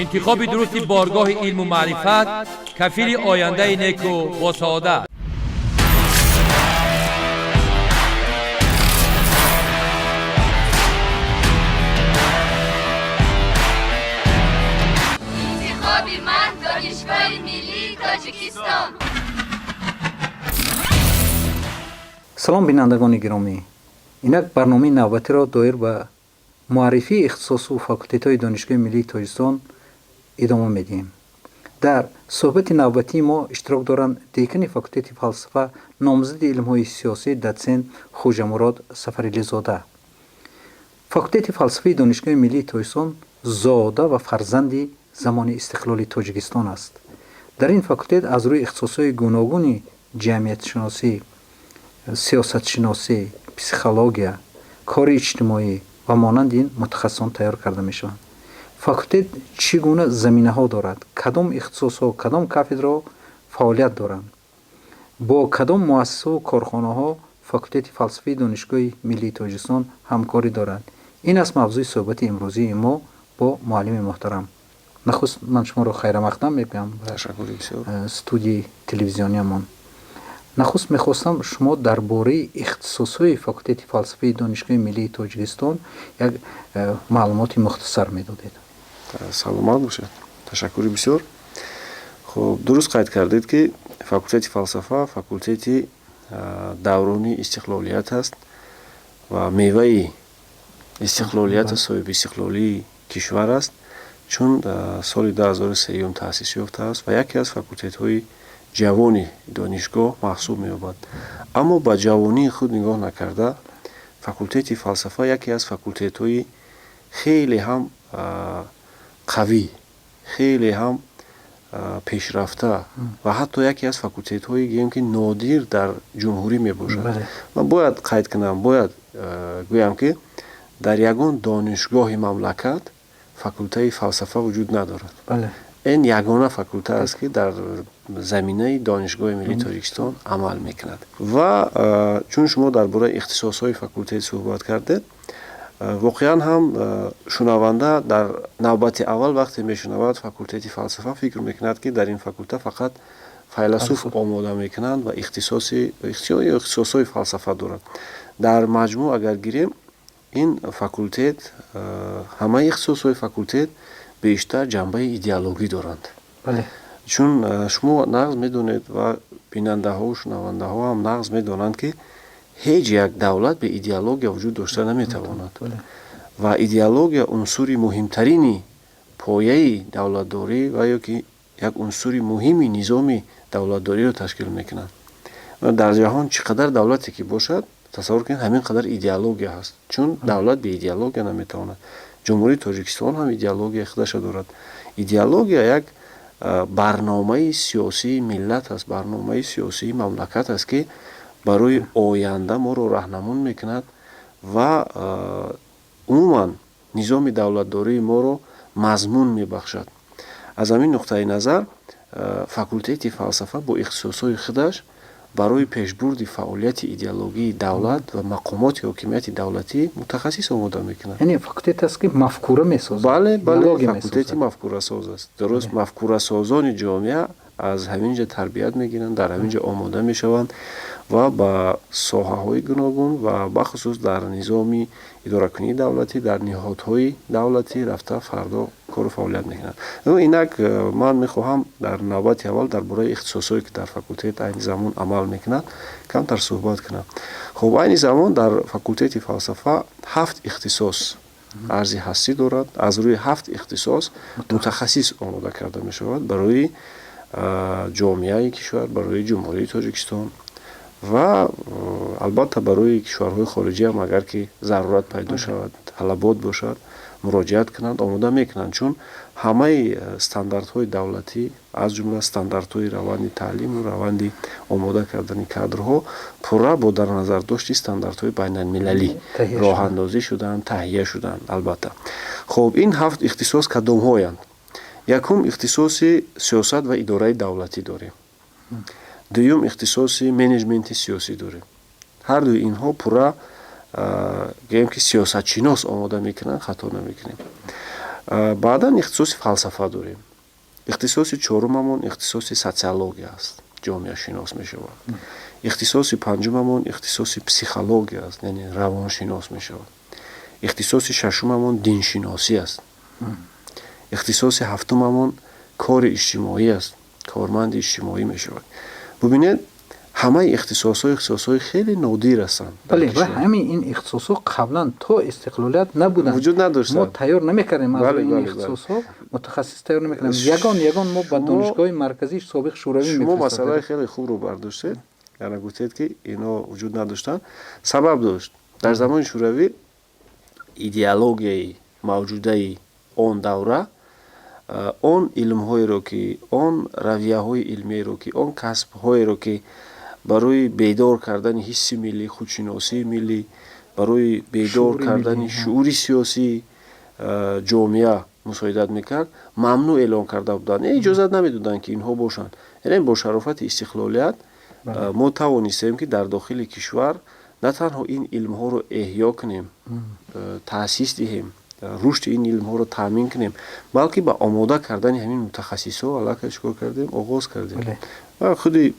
Интихоби дурусти боргоҳи илму маърифат кафили ояндаи неку босаодат. Интихоби ман Донишгоҳи миллии Тоҷикистон. Салом, бинандагони гиромӣ! Инак барномаи навбатиро доир ба муаррифии ихтисосу факултетҳои Донишгоҳи миллии Тоҷикистон идома медиҳем. Дар суҳбати навбатии мо иштирок доранд декани факултети фалсафа, номзади илмҳои сиёсӣ, дотсент Хӯҷамурод Сафарализода. Факултети фалсафаи Донишгоҳи миллии Тоҷикистон зода ва фарзанди замони истиқлоли Тоҷикистон аст. Дар ин факултет аз рӯи ихтисосҳои гуногуни ҷамъиятшиносӣ, сиёсатшиносӣ, психология, кори иҷтимоӣ ва монанди ин мутахассисон тайёр карда мешаванд. Факултет чӣ гуна заминаҳо дорад, кадом ихтисосҳо, кадом кафедраҳо фаъолият доранд, бо кадом муассисаву корхонаҳо факултети фалсафаи Донишгоҳи миллии Тоҷикистон ҳамкорӣ дорад, ин аст мавзӯи суҳбати имрӯзии мо бо муаллими муҳтарам. Нахуст ман шуморо хайрамақдам мегӯям ба Ташаккури бисёр. Студияи телевизиониямон. Нахуст мехостам шумо дар бораи ихтисосҳои факултети фалсафаи Донишгоҳи миллии Тоҷикистон як маълумоти мухтасар медодед. Саломат бошед, ташаккури бисёр. Хуб, дуруст қайд кардед, ки факултети фалсафа факултети даврони истиқлолият аст ва меваи истиқлолияту соҳиби истиқлолии кишвар аст, чун соли 2003 таъсис ёфтааст ва яке аз факултетҳои ҷавони донишгоҳ маҳсуб меёбад. Аммо ба ҷавонии худ нигоҳ накарда, факултети фалсафа яке аз факултетҳои хеле ҳам қавӣ, хеле ҳам пешрафта ва ҳатто яке аз факултетҳои, гӯем ки, нодир дар ҷумҳурӣ мебошад. Ман бояд қайд кунам, бояд гӯям, ки дар ягон донишгоҳи мамлакат факултаи фалсафа вуҷуд надорад. Ин ягона факулта аст, ки дар заминаи Донишгоҳи миллии Тоҷикистон амал мекунад. Ва чун шумо дар бораи ихтисосҳои факултет суҳбат кардед, воқеан ҳам шунаванда дар навбати аввал вақте мешунавад факултети фалсафа, фикр мекунад, ки дар ин факулта фақат файласуф омода мекунанд ва ихтисосҳои фалсафа дорад. Дар маҷмӯъ агар гирем, ин факултет, ҳамаи ихтисосҳои факултет бештар ҷанбаи идеологӣ доранд, чун шумо нағз медонед ва бинандаҳову шунавандаҳо ҳам нағз медонанд, ки ҳеҷ як давлат бе идеология вуҷуд дошта наметавонад ва идеология унсури муҳимтарини пояи давлатдорӣ ва ё ки як унсури муҳими низоми давлатдориро ташкил мекунад. Дар ҷаҳон чӣ қадар давлате ки бошад, тасаввур кунед, ҳамин қадар идеология ҳаст, чун давлат бе идеология наметавонад. Ҷумҳурии Тоҷикистон ҳам идеологияи худаша дорад. Идеология як барномаи сиёсии миллат аст, барномаи сиёсии мамлакат аст, ки барои оянда моро раҳнамун мекунад ва умуман низоми давлатдории моро мазмун мебахшад. Аз ҳамин нуқтаи назар факултети фалсафа бо ихтисосҳои худаш барои пешбурди фаъолияти идеологии давлат ва мақомоти ҳокимияти давлатӣ мутахассис омода мекунад. Яъне факултет аст, ки мафкура месозад. Бале. Идеология факултети месозад. Мафкурасоз аст, дуруст. Мафкурасозони ҷомеа аз ҳамин ҷо тарбият мегиранд, дар ҳамин ҷо омода мешаванд ва ба соҳаҳои гуногун ва бахусус дар низоми идоракунии давлатӣ, дар ниҳодҳои давлатӣ рафта фардо кору фаъолият мекунанд. Инак ман мехоҳам дар навбати аввал дар бораи ихтисосҳое, ки дар факултет айни замон амал мекунад, камтар суҳбат кунам. Хуб, айни замон дар факултети фалсафа ҳафт ихтисос арзи ҳастӣ дорад. Аз рӯи ҳафт ихтисос мутахассис омода карда мешавад барои ҷомеаи кишвар, барои Ҷумҳурии Тоҷикистон ва албатта барои кишварҳои хориҷиам, агар ки зарурат пайдо шавад, талабот бошад, муроҷиат кунанд, омода мекунанд, чун ҳамаи стандартҳои давлатӣ, аз ҷумла стандартҳои раванди таълиму раванди омода кардани кадрҳо, пурра бо дар назардошти стандартҳои байналмилалӣ роҳандозӣ шуданд, таҳия шуданд, албатта. Хуб, ин ҳафт ихтисос кадомҳоянд? Якум ихтисоси сиёсат ва идораи давлатӣ дорем, дуюм ихтисоси менеҷменти сиёсӣ дорем. Ҳардуи инҳо пурра, гӯем ки, сиёсатшинос омода мекунанд, хато намекунем. Баъдан ихтисоси фалсафа дорем. Ихтисоси чорумамон ихтисоси социология аст, ҷомеашинос мешавад. Ихтисоси панҷумамон ихтисоси психология аст, яъне равоншинос мешавад. Ихтисоси шашумамон диншиносӣ аст. Ихтисоси ҳафтумамон кори иҷтимоӣ аст, корманди иҷтимоӣ мешавад. Бубинед, ҳамаи ихтисосҳо ихтисосҳои хеле нодир ҳастанд. Бале, ва ҳамин ин ихтисосҳо қаблан то истиқлолият набуданд, вуҷуд надоштанд. Мо тайёр намекардем аз ин ихтисосҳо, мутахассис тайёр намекардем. Ягон мо ба донишгоҳи марказии собиқ Шӯравӣ. Шумо масъалаи хеле хубро бардоштед, яъне гуфтед, ки ино вуҷуд надоштанд. Сабаб дошт. Дар замони Шӯравӣ идеологияи мавҷудаи он давра он илмҳоеро ки, он равияҳои илмиеро ки, он касбҳоеро ки барои бедор кардани ҳисси миллӣ, худшиносии миллӣ, барои бедор кардани шуури сиёсии ҷомеа мусоидат мекард, мамнӯъ эълон карда буданд, иҷозат намедоданд, ки инҳо бошанд. Яъне бо шарофати истиқлолият мо тавонистем, ки дар дохили кишвар на танҳо ин илмҳоро эҳё кунем, таъсис диҳем, рушди ин илмҳоро таъмин кунем, балки ба омода кардани ҳамин мутахассисҳо аллакай чӣ кор кардем, оғоз кардем. Ва худи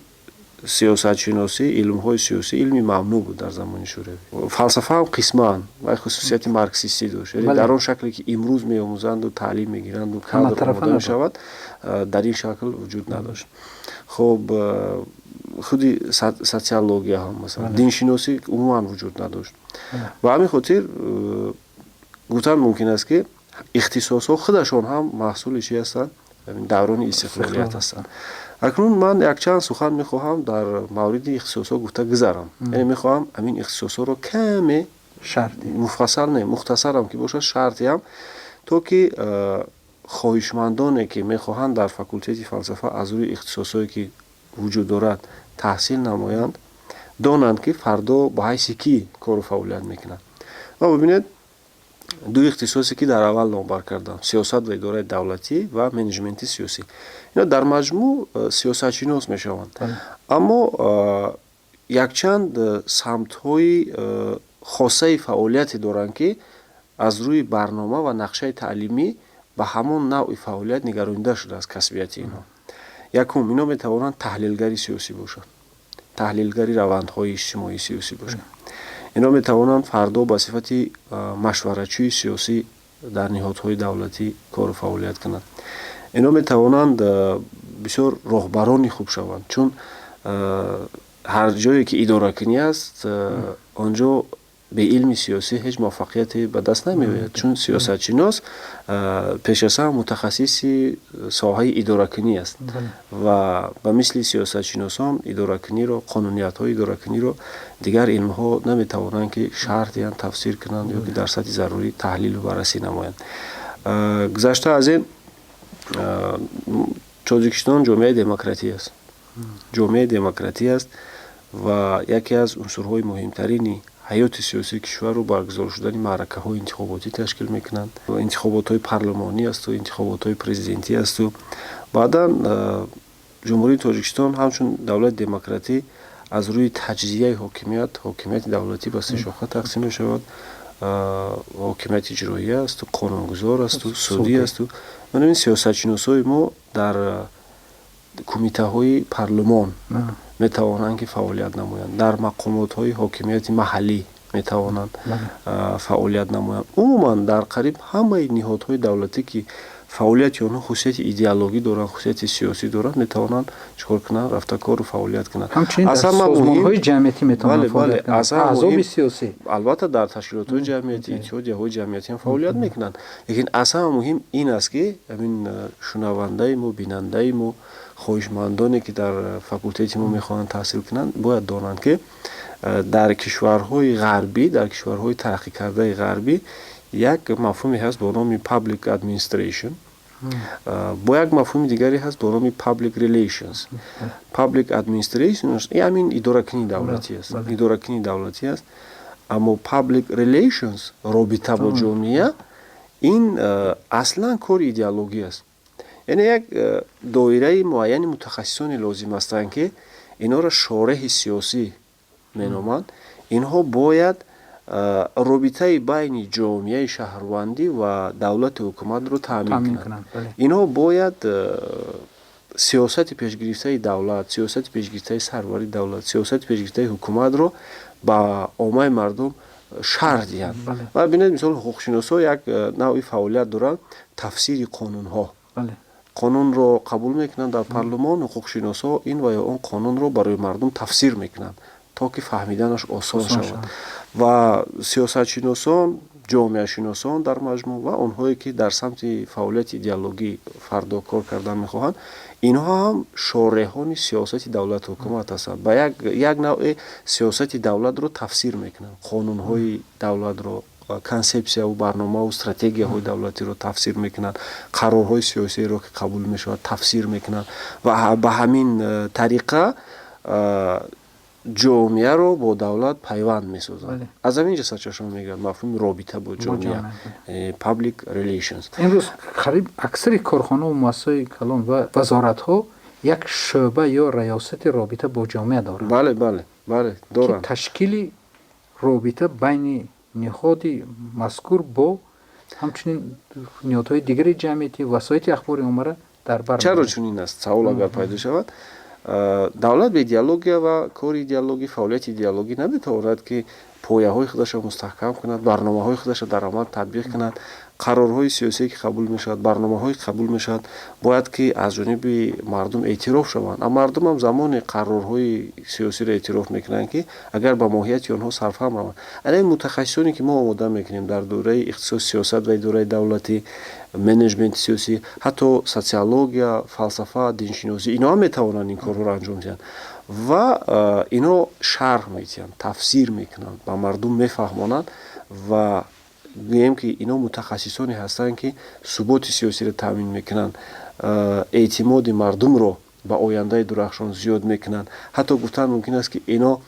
сиёсатшиносӣ, илмҳои сиёсӣ илми мамнӯъ буд дар замони Шӯравӣ. Фалсафа ҳам қисман вай хусусияти марксистӣ дошт, яъне дар он шакле ки имрӯз меомӯзанду таълим мегиранду кадр омода мешавад, дар ин шакл вуҷуд надошт. Хоб, худи социология ҳам, масалан, диншиносӣ умуман вуҷуд надошт. Ба ҳамин хотир гуфтан мумкин аст, ки ихтисосҳо худашон ҳам маҳсули чӣ ҳастанд? Даврони истиқлолият ҳастанд. Акнун ман якчанд сухан мехоҳам дар мавриди ихтисосҳо гуфта гузарам, яъне мехоҳам ҳамин ихтисосҳоро каме муфассал не, мухтасарам ки бошад, шарҳ диҳам, то ки хоҳишмандоне, ки мехоҳанд дар факултети фалсафа аз рӯи ихтисосҳое, ки вуҷуд дорад, таҳсил намоянд, донанд, ки фардо ба ҳайси кӣ кору фаъолият мекунанд. Ва бибинед, ду ихтисосе, ки дар аввал номбар кардам, сиёсат ва идораи давлатӣ ва менеҷменти сиёсӣ, ино дар маҷмӯъ сиёсатшинос мешаванд, аммо якчанд самтҳои хосаи фаъолияте доранд, ки аз рӯи барнома ва нақшаи таълимӣ ба ҳамон навъи фаъолият нигаронида шудааст касбияти инҳо. Якум, ино метавонанд таҳлилгари сиёсӣ бошанд, таҳлилгари равандҳои иҷтимоии сиёсӣ бошанд. Инҳо метавонанд фардо ба сифати машваратчии сиёсӣ дар ниҳодҳои давлатӣ кору фаъолият кунанд. Инҳо метавонанд бисёр роҳбарони хуб шаванд, чун ҳар ҷое ки идоракунӣ аст, он ҷо беилми сиёсӣ ҳеҷ муваффақияте ба даст намеояд, чун сиёсатшинос пеш аз ҳама мутахассиси соҳаи идоракунӣ аст ва ба мисли сиёсатшиносон идоракуниро, қонуниятҳои идоракуниро дигар илмҳо наметавонанд, ки шарҳ диҳанд, тафсир кунанд ё ки дар сатҳи зарурӣ таҳлилу баррасӣ намоянд. Гузашта аз ин, Тоҷикистон ҷомеаи демократӣ аст, ҷомеаи демократӣ аст ва яке аз унсурҳои муҳимтарини ҳаёти сиёсии кишварро баргузор шудани маъракаҳои интихоботӣ ташкил мекунанд. Интихоботҳои парлумонӣ асту, интихоботҳои президентӣ асту. Баъдан Ҷумҳурии Тоҷикистон ҳамчун давлати демократӣ аз рӯи таҷзияи ҳокимият, ҳокимияти давлатӣ ба се шоха тақсим мешавад: ҳокимияти иҷроия асту, қонунгузор асту, судӣ асту. Ин сиёсатшиносҳои мо дар кумитаҳои парлумон метавонанд, ки фаъолият намоянд, дар мақомотҳои ҳокимияти маҳаллӣ метавонанд фаъолият намоянд, умуман дар қариб ҳамаи ниҳодҳои давлатӣ, ки фаъолияти онҳо хусусияти идеологӣ доранд, хусусияти сиёсӣ доранд, метавонанд чӣ кор кунанд? Рафта кору фаъолият кунанд. Созмонҳои ҷамъиятӣ метавонанд. Аҳзоби сиёсӣ. Албатта, дар ташкилотҳои ҷамъиятӣ, иттиҳодияҳои ҷамъиятӣ ҳам фаъолият мекунанд. Лекин аз ҳама муҳим ин аст, ки ҳамин шунавандаи мо, бинандаи мо, хоҳишмандоне, ки дар факултети мо мехоҳанд таҳсил кунанд, бояд донанд, ки дар кишварҳои ғарбӣ, дар кишварҳои тараққӣ кардаи ғарбӣ як мафҳуме ҳаст бо номи public administration, бо як мафҳуми дигаре ҳаст бо номи public relations. Public administration ҳамин идоракунии давлатӣ аст, идоракунии давлатӣ аст, аммо public relations, робита бо ҷомеа, ин аслан кори идеологӣ аст. Яъне як доираи муайяни мутахассисоне лозим ҳастанд, ки инҳоро шореҳи сиёсӣ меноманд. Инҳо бояд Робитаи байни ҷомеаи шаҳрвандӣ ва давлату ҳукуматро таъмин кунанд. Инҳо бояд сиёсати пешгирифтаи давлат, сиёсати пешгирифтаи сарвари давлат, сиёсати пешгирифтаи ҳукуматро ба оммаи мардум шарҳ диҳанд. Ва бинед, мисол, ҳуқуқшиносҳо як навъи фаъолият доранд: тафсири қонунҳо. Қонунро қабул мекунанд дар парлумон, ҳуқуқшиносҳо ин ва ё он қонунро барои мардум тафсир мекунанд, то ки фаҳмиданаш осон шавад. Ва сиёсатшиносон, ҷомеашиносон дар маҷмӯъ ва онҳое, ки дар самти фаъолияти идеологӣ фардо кор кардан мехоҳанд, инҳо ҳам шореҳони сиёсати давлату ҳукумат ҳастанд. Ба як навъе сиёсати давлатро тафсир мекунанд, қонунҳои давлатро, консепсияву барномаву стратегияҳои давлатиро тафсир мекунанд, қарорҳои сиёсиеро, ки қабул мешавад, тафсир мекунанд ва ба ҳамин тариқа ҷомеаро бо давлат пайванд месозанд. Аз ҳамин ҷо сарчашма мегирад мафҳуми робита бо ҷомеа, public relations. Имрӯз қариб аксари корхонаву муассисаҳои калон ва вазоратҳо як шӯъба ё раёсати робита бо ҷомеа доранд. Бале, доранд. Ташкили робита байни ниҳоди мазкур бо ҳамчунин ниҳодҳои дигари ҷамъиятӣ, васоити ахбори оммаро дар бар. Чаро чунин аст? Савол агар пайдо шавад, давлат бе идеология ва кори идеологӣ, фаъолияти идеологӣ наметавонад, ки пояҳои худашро мустаҳкам кунад, барномаҳои худашро дар амал татбиқ кунад. Қарорҳои сиёсие, ки қабул мешавад, барномаҳое, ки қабул мешавад, бояд ки аз ҷониби мардум эътироф шаванд. А мардум ҳам замоне қарорҳои сиёсиро эътироф мекунанд, ки агар ба моҳияти онҳо сарфаҳм раванд. Ана ин мутахассисоне, ки мо омода мекунем дар доираи ихтисоси сиёсат ва идораи давлатӣ, менеҷменти сиёсӣ, ҳатто социология, фалсафа, диншиносӣ, инҳо ҳам метавонанд ин корҳоро анҷом диҳанд ва инҳо шарҳ медиҳанд, тафсир мекунанд, ба мардум мефаҳмонанд. Ва гӯем, ки инҳо мутахассисоне ҳастанд, ки суботи сиёсиро таъмин мекунанд, эътимоди мардумро ба ояндаи дурахшон зиёд мекунанд. Ҳатто гуфтан мумкин аст, ки инҳо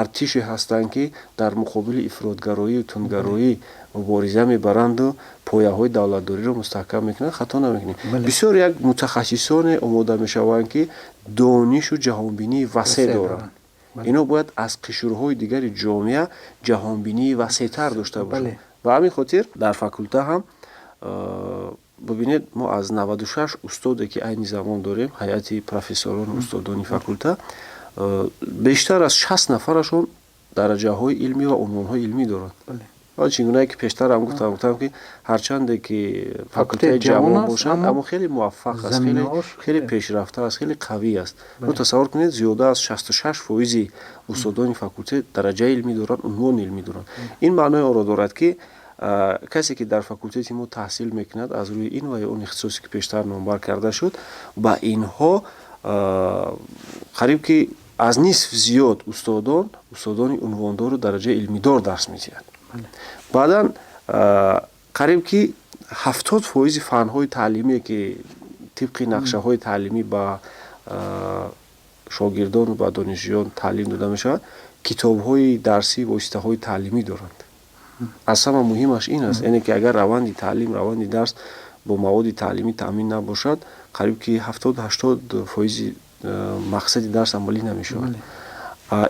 артише ҳастанд, ки дар муқобили ифротгароию тундгароӣ мубориза мебаранду пояҳои давлатдориро мустаҳкам мекунанд, хато намекунем. Бисёр як мутахассисоне омода мешаванд, ки донишу ҷаҳонбинии васеъ доранд. Инҳо бояд аз қишрҳои дигари ҷомеа ҷаҳонбинии васеътар дошта бошанд. Ба ҳамин хотир дар факулта ҳам бибинед, мо аз 96 устоде, ки айни замон дорем, ҳайати профессорону устодони факулта, бештар аз 60 нафарашон дараҷаҳои илмӣ ва унвонҳои илмӣ доранд. Ва чӣ гунае ки пештар ҳам гуфтам, ки ҳарчанде ки факултаи ҷавон бошад, аммо хеле муваффақ аст, хеле пешрафта аст, хеле қавӣ аст. Ну, тасаввур кунед, зиёда аз 66% устодони факултет дараҷаи илмӣ доранд, унвони илмӣ доранд. Ин маънои онро дорад, ки касе, ки дар факултети мо таҳсил мекунад аз рӯи ин ва ё он ихтисосе, ки пештар номбар карда шуд, ба инҳо қариб ки аз нисф зиёд устодон, устодони унвондору дараҷаи илмидор дарс медиҳанд. Баъдан қариб ки 70% фанҳои таълимие, ки тибқи нақшаҳои таълимӣ ба шогирдону ба донишҷӯён таълим дода мешавад, китобҳои дарсӣ, воситаҳои таълимӣ доранд. Аз ҳама муҳимаш ин аст, яъне ки агар раванди таълим, раванди дарс бо маводи таълимӣ таъмин набошад, қариб ки 70-80% мақсади дарс амалӣ намешавад.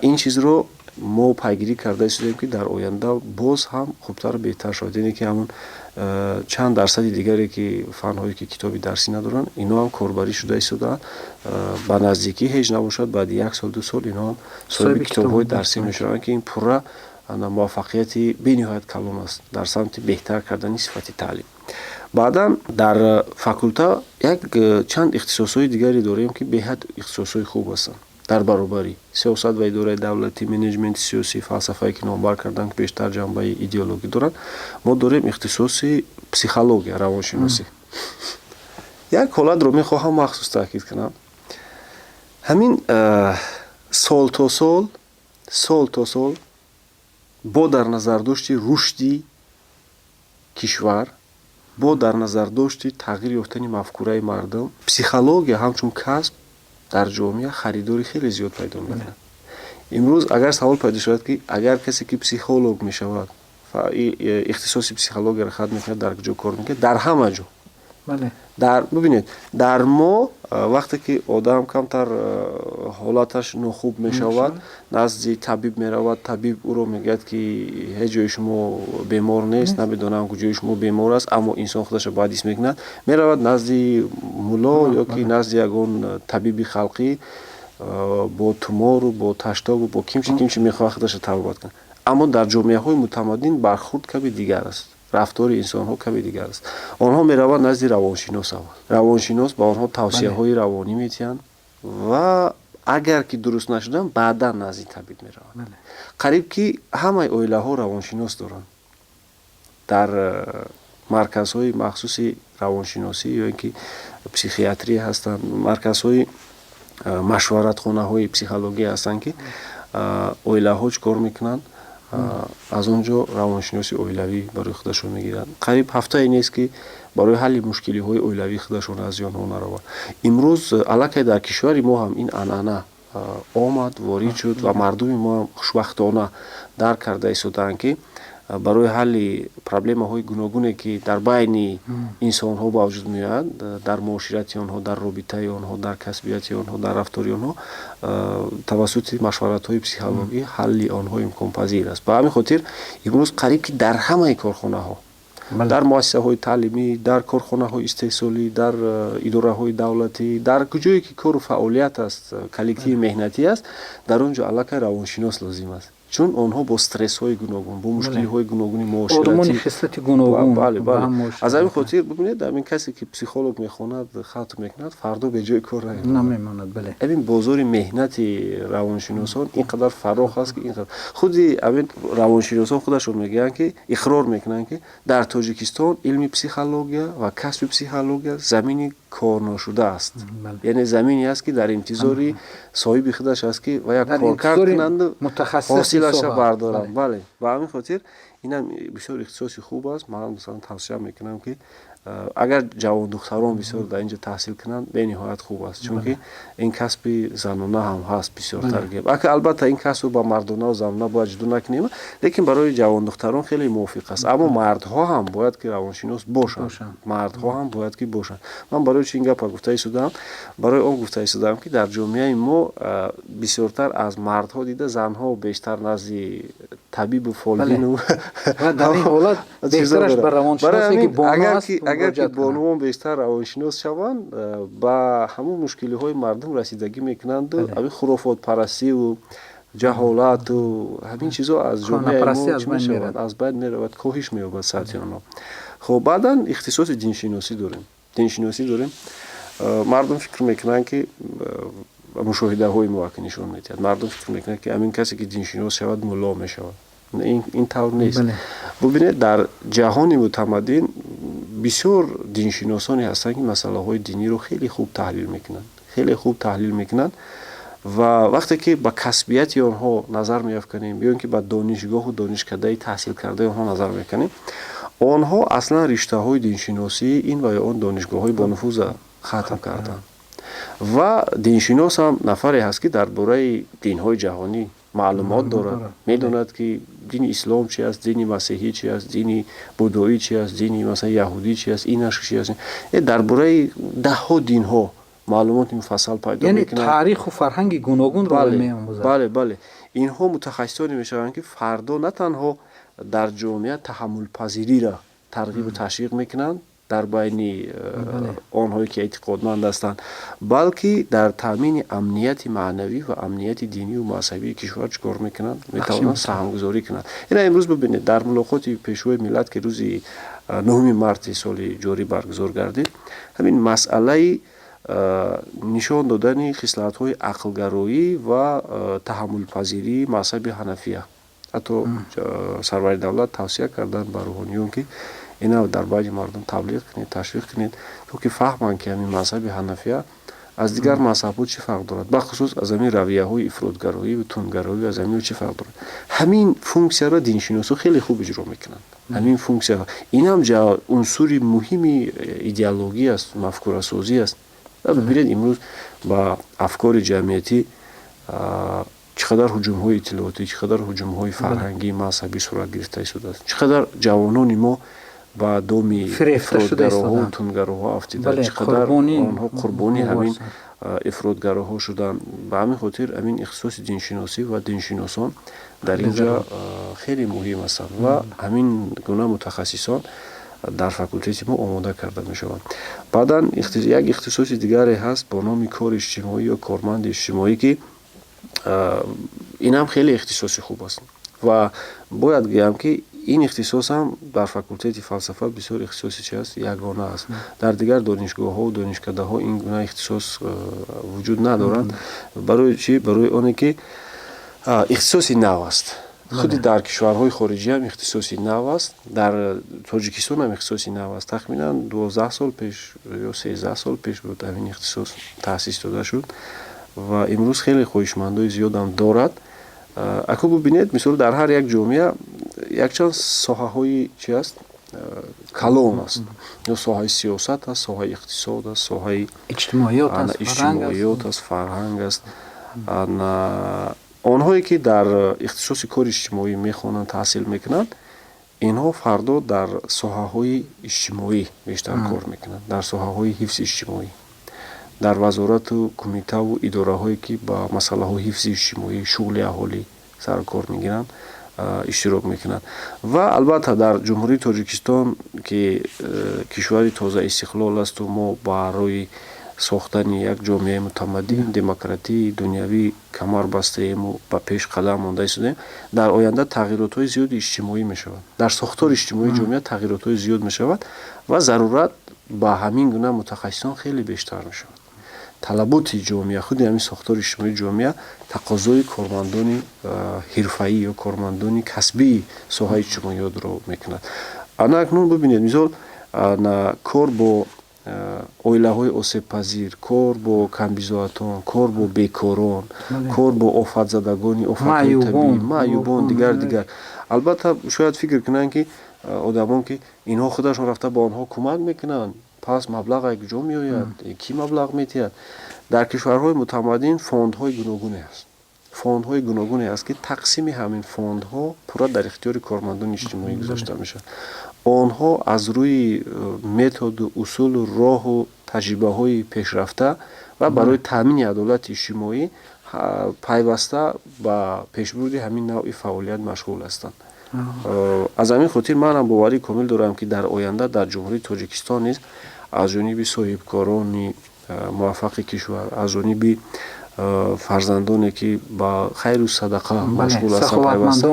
Ин чизро мо пайгирӣ карда истодем, ки дар оянда боз ҳам хубтару беҳтар шавад, яъне ки ҳамон чанд дарсади дигаре, ки фанҳое, ки китоби дарсӣ надоранд, инҳо ҳам корбарӣ шуда истодаанд. Ба наздикӣ ҳеҷ набошад, баъди як сол, 2 сол инҳо ҳам соҳиби китобҳои дарсӣ мешаванд, ки ин пурра муваффақияти бениҳоят калон аст дар самти беҳтар кардани сифати таълим. Баъдан дар факулта як чанд ихтисосҳои дигаре дорем, ки беҳад ихтисосҳои хуб ҳастанд. Дар баробарӣ сиёсат ва идораи давлатӣ, менеҷменти сиёсӣ, фалсафае, ки номбар кардам, ки бештар ҷанбаи идеологӣ доранд, мо дорем ихтисоси психология, равоншиносӣ. Як ҳолатро мехоҳам махсус таъкид кунам. Ҳамин сол то сол бо дар назардошти рушди кишвар, бо дар назардошти тағйир ёфтани мафкураи мардум, психология ҳамчун касб дар ҷомеа харидори хеле зиёд пайдо мекунад. Имрӯз агар савол пайдо шавад, ки агар касе, ки психолог мешавад, ихтисоси психологияро хатм мекунад, дар куҷо кор мекунад? Дар ҳама ҷо. Дар бубинед, дар мо вақте ки одам камтар ҳолаташ нохуб мешавад, назди табиб меравад, табиб ӯро мегӯяд, ки ҳеҷ ҷои шумо бемор нест, намедонам куҷои шумо бемор аст, аммо инсон худаша бад ҳис мекунад, меравад назди мулло ё ки назди ягон табиби халқӣ, бо тумору бо таштобу бо кимчи кимчи мехоҳад худаша табобат кунад. Аммо дар ҷомеаҳои мутамаддин бархурд каме дигар аст, рафтори инсонҳо каме дигар аст. Онҳо мераванд назди равоншинос аввал, равоншинос ба онҳо тавсияҳои равонӣ метиҳанд ва агар ки дуруст нашуданд, баъдан назди табиб мераванд. Қариб ки ҳамаи оилаҳо равоншинос доранд. Дар марказҳои махсуси равоншиносӣ ё ин ки психиатрия ҳастанд, марказҳои машваратхонаҳои психология ҳастанд, ки оилаҳо чӣ кор мекунанд? Аз он ҷо равоншиноси оилавӣ барои худашон мегиранд. Қариб ҳафтае нест, ки барои ҳалли мушкилиҳои оилавии худашон аз онҳо нараванд. Имрӯз аллакай дар кишвари мо ҳам ин анъана омад, ворид шуд ва мардуми мо ҳам хушбахтона дарк карда истодаанд, ки барои ҳалли проблемаҳои гуногуне, ки дар байни инсонҳо ба вуҷуд меояд, дар муоширати онҳо, дар робитаи онҳо, дар касбияти онҳо, дар рафтори онҳо, тавассути машваратҳои психологӣ ҳалли онҳо имконпазир аст. Ба ҳамин хотир имрӯз қариб ки дар ҳамаи корхонаҳо, дар муассисаҳои таълимӣ, дар корхонаҳои истеҳсолӣ, дар идораҳои давлатӣ, дар куҷое ки кору фаъолият аст, коллективи меҳнатӣ аст, дар он ҷо аллакай равоншинос лозим аст, чун онҳо бо стрессҳои гуногун, бо мушкилиҳои гуногуни муоширатӣ, хислати гуногун. Бале, бале. Аз ҳамин хотир бибинед, ҳамин касе ки психолог мехонад, хатм мекунад, фардо беҷои кор намемонад, бале. Ҳамин бозори меҳнати равоншиносон ин қадар фарох аст, ки ин қадар худи ҳамин равоншиносон худашон мегӯянд, ки иқрор мекунанд, ки дар Тоҷикистон илми психология ва касби психология замини корношуда аст, яъне замине аст, ки дар интизори соҳиби худаш аст, ки ва як коркард кунанду ҳосилаша бардоранд. Бале, ба ҳамин хотир инам бисёр ихтисоси хуб аст. Ман масалан тавсия мекунам, ки агар ҷавондухтарон бисёр дар инҷо таҳсил кунанд, бениҳоят хуб аст, чунки ин касби занона ҳам ҳаст бисёртар. Ака, албатта, ин касбу ба мардонаву занона бояд ҷудо накунем, лекин барои ҷавондухтарон хеле мувофиқ аст. Аммо мардҳо ҳам бояд ки равоншинос бошанд, мардҳо ҳам бояд ки бошанд. Ман барои чи ин гапа гуфта истодам? Барои он гуфта истодам, ки дар ҷомеаи мо бисёртар аз мардҳо дида занҳо бештар назди табибу фолбину агар ки бонувон бештар равоншинос шаванд, ба ҳамун мушкилиҳои мардум расидагӣ мекунанду ҳамин хурофотпарастиву ҷаҳолату ҳамин чизо аз ҷомеаи мо чӣ мешавад? Аз байн меравад, коҳиш меёбад сатҳи онҳо. Хоб, баъдан ихтисоси диншиносӣ дорем, диншиносӣ дорем. Мардум фикр мекунанд, ки мушоҳидаҳои мо ака нишон медиҳад, мардум фикр мекунанд, ки ҳамин касе ки диншинос шавад, мулло мешавад. Ин тавр нест. Бубинед, дар ҷаҳони мутамаддин бисёр диншиносоне ҳастанд, ки масъалаҳои диниро хеле хуб таҳлил мекунанд, хеле хуб таҳлил мекунанд. Ва вақте ки ба касбияти онҳо назар меафканем ё ин ки ба донишгоҳу донишкадаи таҳсилкардаи онҳо назар мекунем, онҳо аслан риштаҳои диншиносии ин ва ё он донишгоҳҳои бонуфуза хатм карданд. Ва диншинос ҳам нафаре ҳаст, ки дар бораи динҳои ҷаҳонӣ маълумот дорад, медонад, ки дини ислом чи аст, дини масеҳӣ чи аст, дини будоӣ чи аст, дини масалан яҳудӣ чи аст, инаш чи аст. Дар бораи даҳҳо динҳо маълумоти муфассал пайдо мекунад, таъриху фарҳанги гуногунро меомӯзад. Бале, бале, инҳо мутахассисоне мешаванд, ки фардо на танҳо дар ҷомеа таҳаммулпазириро тарғибу ташвиқ мекунанд дар байни онҳое ки эътиқодманд ҳастанд, балки дар таъмини амнияти маънавӣ ва амнияти динию мазҳабии кишвар чӣ кор мекунанд? Метавонанд саҳмгузорӣ кунанд. Ина имрӯз бибинед, дар мулоқоти пешвои миллат, ки рӯзи 9 марти соли ҷорӣ баргузор гардид, ҳамин масъалаи нишон додани хислатҳои ақлгароӣ ва таҳаммулпазирии мазҳаби ҳанафия, ҳатто сарвари давлат тавсия карданд ба рӯҳониён, ки ина дар байни мардум таблиғ кунед, ташвиқ кунед, то ки фаҳманд, ки ҳамин мазҳаби ҳанафия аз дигар мазҳабҳо чӣ фарқ дорад, бахусус аз ҳамин равияҳои ифротгароӣ тундгароӣ, аз ҳамин чӣ фарқ дорад. Ҳамин функсияро диншиносо хеле хуб иҷро мекунанд. Ҳамин функсия инам унсури муҳими идеологӣ аст, мафкурасозӣ аст. Бибинед, имрӯз ба афкори ҷамъиятӣ чӣ қадар ҳуҷумҳои иттилоотӣ, чӣ қадар ҳуҷумҳои фарҳангӣ, мазҳабӣ сурат гирифта истодааст, чӣ қадар ҷавонони мо Ба доми ифротгароҳо, тундгароҳо афтиданд, чӣ қадар онҳо қурбони ҳамин ифротгароҳо шуданд. Ба ҳамин хотир ҳамин ихтисоси диншиносӣ ва диншиносон дар ин ҷо хеле муҳим ҳастанд ва ҳамин гуна мутахассисон дар факултети мо омода карда мешаванд. Баъдан як ихтисоси дигаре ҳаст бо номи кори иҷтимоӣ ё корманди иҷтимоӣ, ки инам хеле ихтисоси хуб аст ва бояд гӯям, ки ин ихтисос ҳам дар факултети фалсафа бисёр ихтисоси чи аст, ягона аст. Дар дигар донишгоҳҳо, донишкадаҳо ин гуна ихтисос вуҷуд надорад. Барои чӣ? Барои оне ки ихтисоси нав аст. Худи дар кишварҳои хориҷӣ ҳам ихтисоси нав аст, дар Тоҷикистон ҳам ихтисоси нав аст. Тахминан 12 сол пеш ё 13 сол пеш буд, ҳамин ихтисос таъсис дода шуд ва имрӯз хеле хоҳишмандои зиёдам дорад. Ако бубинед, мисол, дар ҳар як ҷомеа якчанд соҳаҳои чи аст, калон аст: ё соҳаи сиёсат аст, соҳаи иқтисод аст, соҳаи иҷтимоиёт аст, фарҳанг аст. Онҳое ки дар ихтисоси кори иҷтимоӣ мехонанд, таҳсил мекунанд, инҳо фардо дар соҳаҳои иҷтимоӣ бештар кор мекунанд, дар соҳаҳои ҳифзи иҷтимоӣ, дар вазорату кумитаву идораҳое, ки ба масъалаҳои ҳифзи иҷтимоӣ, шуғли аҳолӣ сарукор мегиранд, иштирок мекунанд. Ва албатта, дар Ҷумҳурии Тоҷикистон, ки кишвари тоза истиқлол асту мо барои сохтани як ҷомеаи мутамаддин, демократӣ, дунявӣ камар бастаему ба пеш қадам монда истодаем, дар оянда тағйиротҳои зиёди иҷтимоӣ мешавад, дар сохтори иҷтимоии ҷомеа тағйиротҳои зиёд мешавад ва зарурат ба ҳамин гуна мутахассисон хеле бештар мешавад. Талаботи ҷомеа, худи ҳамин сохтори иҷтимоии ҷомеа тақозои кормандони ҳирфаӣ ё кормандони касбии соҳаи иҷтимоиётро мекунад. Ана акнун бибинед, мисол, кор бо оилаҳои осебпазир, кор бо камбизоатон, кор бо бекорон, кор бо офатзадагони офатҳои табиӣ, маъюбон, дигар дигар. Албатта, шояд фикр кунанд, ки одамон, ки инҳо худашон рафта ба онҳо кӯмак мекунанд, пас маблағ аз куҷо меояд, кӣ маблағ медиҳад? Дар кишварҳои мутамаддин фондҳои гуногуне ҳаст, фондҳои гуногуне ҳаст, ки тақсими ҳамин фондҳо пурра дар ихтиёри кормандони иҷтимоӣ гузошта мешавад. Онҳо аз рӯи методу усулу роҳу таҷрибаҳои пешрафта ва барои таъмини адолати иҷтимоӣ пайваста ба пешбурди ҳамин навъи фаъолият машғул ҳастанд. Аз ҳамин хотир манам боварии комил дорам, ки дар оянда дар Ҷумҳурии Тоҷикистон низ аз ҷониби соҳибкорони муваффақи кишвар, аз ҷониби фарзандоне, ки ба хайру садақа машғул ҳастанд, пайваста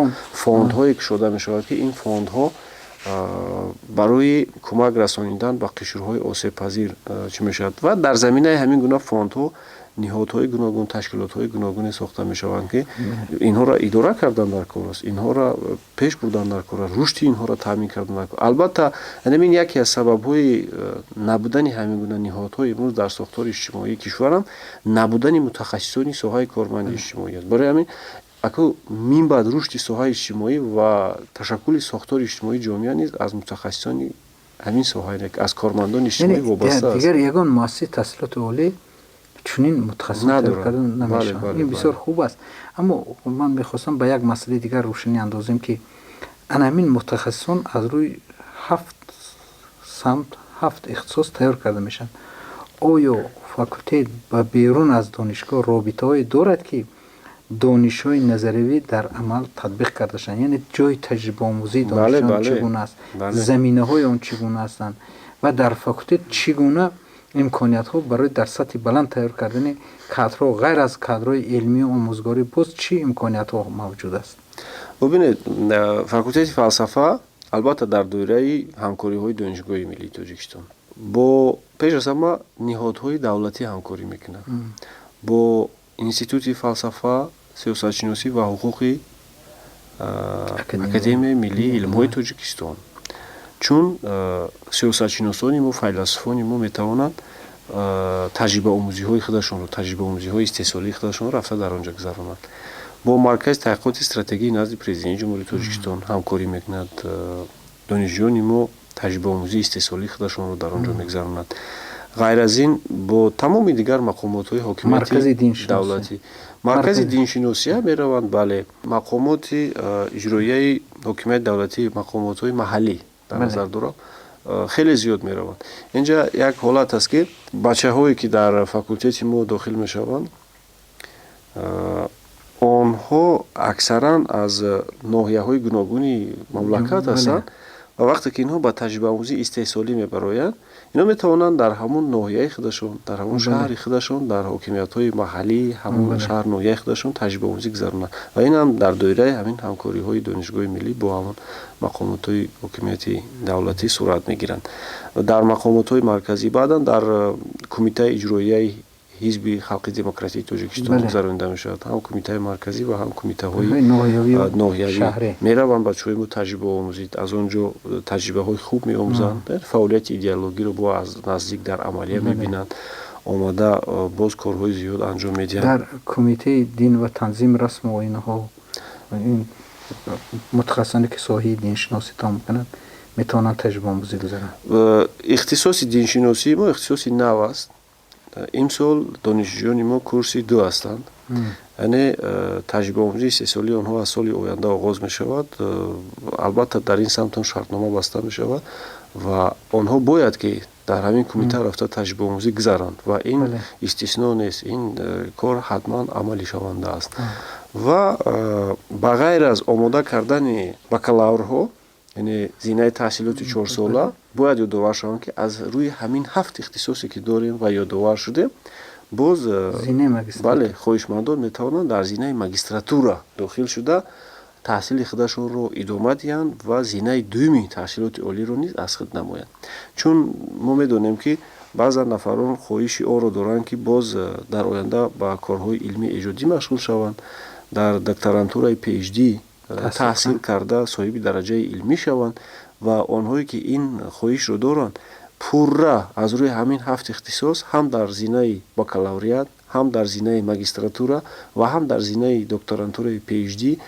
фондҳое кушода мешавад, ки ин фондҳо барои кӯмак расонидан ба қишрҳои осебпазир чӣ мешавад. Ва дар заминаи ҳамин гуна фондҳо ниҳодҳои гуногун, ташкилотҳои гуногуне сохта мешаванд, ки инҳоро идора кардан дар кор аст, инҳоро пеш бурдан дар кор аст, рушди инҳоро таъмин кардан дар кор. Албатта, ҳамин яке аз сабабҳои набудани ҳамин гуна ниҳодҳо имрӯз дар сохтори иҷтимоии кишварам набудани мутахассисони соҳаи корманди иҷтимоӣ аст. Барои ҳамин аку минбаъд рушди соҳаи иҷтимоӣ ва ташаккули сохтори иҷтимоии ҷомеа низ аз мутахассисони ҳамин соҳа, аз кормандони иҷтимоӣ вобаста аст. Дигар ягон муассисаи таҳсилоти олӣ чунин мутахассис тайёр кардан намешавад. Ин бисёр хуб аст. Аммо ман мехостам ба як масъалаи дигар рӯшанӣ андозем, ки ана ҳамин мутахассисон аз рӯи ҳафт самт, ҳафт ихтисос тайёр карда мешаванд. Оё факултет ба берун аз донишгоҳ робитаҳое дорад, ки донишҳои назариявӣ дар амал татбиқ карда шаванд? Яъне ҷои таҷрибаомӯзии донишҷӯён чӣ гуна аст, заминаҳои он чӣ гуна ҳастанд ва дар факултет чӣ гуна имкониятҳо барои дар сатҳи баланд тайёр кардани кадрҳо, ғайр аз кадрҳои илмию омӯзгорӣ, боз чӣ имкониятҳо мавҷуд аст? Бубинед, факултети фалсафа албатта дар доираи ҳамкориҳои Донишгоҳи миллии Тоҷикистон бо пеш аз ҳама ниҳодҳои давлатӣ ҳамкорӣ мекунад, бо Институти фалсафа, сиёсатшиносӣ ва ҳуқуқи Академияи миллии илмҳои Тоҷикистон, чун сиёсатшиносони мо, файласуфони мо метавонанд таҷрибаомӯзиҳои худашонро, таҷрибаомӯзиҳои истеҳсолии худашонро рафта дар он ҷо гузаронанд. Бо Маркази таҳқиқоти стратегии назди Президенти Ҷумҳурии Тоҷикистон ҳамкорӣ мекунад. Донишҷӯёни мо таҷрибаомӯзии истеҳсолии худашонро дар он ҷо мегузаронанд. Ғайр аз ин, бо тамоми дигар мақомотҳои ҳокимияти давлатӣ, Маркази диншиносия мераванд, бале, мақомоти иҷроияи ҳокимияти давлатӣ, мақомотҳои маҳаллӣ. Дар назар дорам, хеле зиёд мераванд. Инҷа як ҳолат аст, ки бачаҳое, ки дар факултети мо дохил мешаванд, онҳо аксаран аз ноҳияҳои гуногуни мамлакат ҳастанд ва вақте ки инҳо ба таҷрибаомӯзии истеҳсолӣ мебароянд, инҳо метавонанд дар ҳамон ноҳияи худашон, дар ҳамон шаҳри худашон, дар ҳокимиятҳои маҳаллии ҳамон шаҳр, ноҳияи худашон таҷрибаомӯзӣ гузаронанд. Ва ин ҳам дар доираи ҳамин ҳамкориҳои Донишгоҳи миллӣ бо ҳамон мақомотҳои ҳокимияти давлатӣ сурат мегиранд. Дар мақомотҳои марказӣ, баъдан дар Кумитаи иҷроияи Ҳизби Халқи Демократии Тоҷикистон гузаронида мешавад. Ҳам кумитаи марказӣ ва ҳам кумитаҳои ноҳиявӣ мераванд бачаҳои мо таҷрибаомӯзӣ, аз он ҷо таҷрибаҳои хуб меомӯзанд, фаъолияти идеологиро бо аз наздик дар амалия мебинанд, омада боз корҳои зиёд анҷом медиҳанд. Дар Кумитаи дин ва танзими расму оинҳо мутахассисоне, ки соҳаи диншиносӣ тамом мекунанд, метавонанд таҷрибаомӯзӣ гузаранд? Ихтисоси диншиносии мо ихтисоси нав аст. Имсол донишҷӯёни мо курси ду ҳастанд, яъне таҷрибаомӯзии истеҳсолии онҳо аз соли оянда оғоз мешавад. Албатта, дар ин самт ҳам шартнома баста мешавад ва онҳо бояд ки дар ҳамин кумита рафта таҷрибаомӯзӣ гузаранд ва ин истисно нест, ин кор ҳатман амалишаванда аст. Ва ба ғайр аз омода кардани бакалаврҳо, яъне зинаи таҳсилоти чорсола, бояд ёдовар шавам, ки аз рӯи ҳамин ҳафт ихтисосе, ки дорем ва ёдовар шудем, боз, бале, хоҳишмандон метавонанд дар зинаи магистратура дохил шуда, таҳсили худашонро идома диҳанд ва зинаи дуюми таҳсилоти олиро низ аз худ намоянд. Чун мо медонем, ки баъзан нафарон хоҳиши онро доранд, ки боз дар оянда ба корҳои илмии эҷодӣ машғул шаванд, дар докторантураи PhD таҳсил карда, соҳиби дараҷаи илмӣ шаванд. Ва онҳое, ки ин хоҳишро доранд, пурра аз рӯи ҳамин ҳафт ихтисос ҳам дар зинаи бакалавриат, ҳам дар зинаи магистратура ва ҳам дар зинаи докторантураи PhD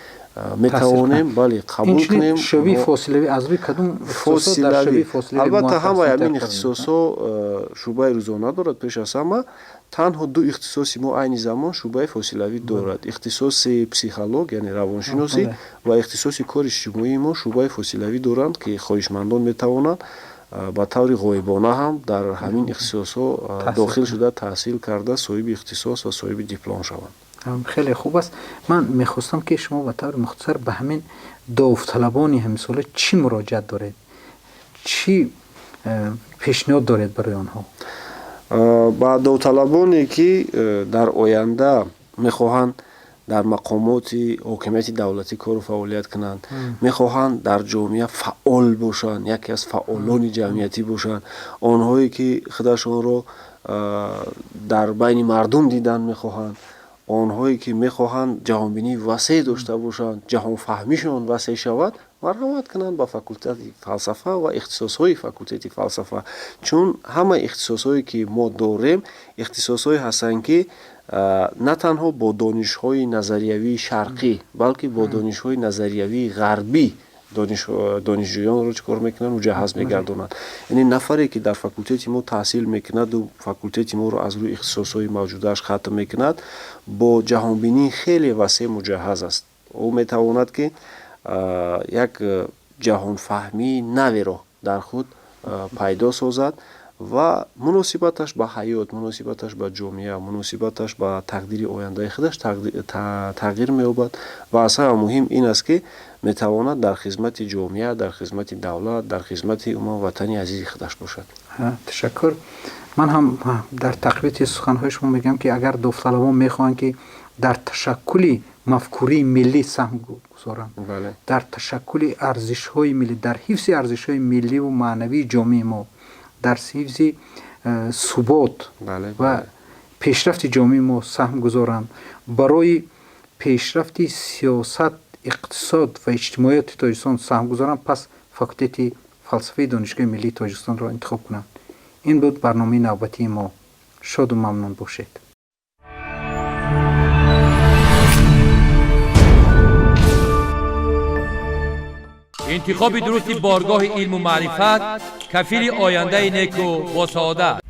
метавонем, бале, қабул кунем. Шӯъбаи фосилавӣ аз рӯи кадом? Фосилавӣ, албатта, ҳамаи ҳамин ихтисосҳо шӯъбаи рӯзона дорад. Пеш аз ҳама, танҳо ду ихтисоси мо айни замон шӯъбаи фосилавӣ дорад: ихтисоси психолог, яъне равоншиносӣ, ва ихтисоси кори иҷтимоии мо шӯъбаи фосилавӣ доранд, ки хоҳишмандон метавонанд ба таври ғоибона ҳам дар ҳамин ихтисосҳо дохил шуда, таҳсил карда, соҳиби ихтисос ва соҳиби диплом шаванд. Хеле хуб аст. Ман мехостам, ки шумо ба таври мухтасар ба ҳамин довталабони ҳамисола чӣ муроҷиат доред, чӣ пешниҳод доред барои онҳо? Ба довталабоне, ки дар оянда мехоҳанд дар мақомоти ҳокимияти давлатӣ кору фаъолият кунанд, мехоҳанд дар ҷомеа фаъол бошанд, яке аз фаъолони ҷамъиятӣ бошанд, онҳое, ки худашонро дар байни мардум дидан мехоҳанд, онҳое, ки мехоҳанд ҷаҳонбинии васеъ дошта бошанд, ҷаҳонфаҳмишон васеъ шавад, марҳамат кунанд ба факултети фалсафа ва ихтисосҳои факултети фалсафа. Чун ҳамаи ихтисосҳое, ки мо дорем, ихтисосҳое ҳастанд, ки на танҳо бо донишҳои назариявии шарқӣ, балки бо донишҳои назариявии ғарбӣ донишҷӯёнро чӣ кор мекунанд? Муҷаҳҳаз мегардонанд. Яъне нафаре, ки дар факултети мо таҳсил мекунаду факултети моро аз рӯи ихтисосҳои мавҷудааш хатм мекунад, бо ҷаҳонбинии хеле васеъ муҷаҳҳаз аст. Ӯ метавонад, ки як ҷаҳонфаҳмии наверо дар худ пайдо созад ва муносибаташ ба ҳаёт, муносибаташ ба ҷомеа, муносибаташ ба тақдири ояндаи худаш тағйир меёбад. Ва аз ҳама муҳим ин аст, ки метавонад дар хизмати ҷомеа, дар хизмати давлат, дар хизмати умуман ватани азизи худаш бошад. Ташаккур. Ман ҳам дар тақвияти суханҳои шумо мегӯям, ки агар довталабон мехоҳанд, ки дар ташаккули мафкурии миллӣ саҳм гузоранд, дар ташаккули арзишҳои миллӣ, дар ҳифзи арзишҳои милливу маънавии ҷомеаи мо, дар ҳифзи субот ва пешрафти ҷомеаи мо саҳм гузоранд, барои пешрафти сиёсат, иқтисод ва иҷтимоияти Тоҷикистон саҳм гузоранд, пас факултети фалсафаи Донишгоҳи миллии Тоҷикистонро интихоб кунанд. Ин буд барномаи навбатии мо. Шоду мамнун бошед. Интихоби дурусти боргоҳи илму маърифат кафили ояндаи неку босаодат.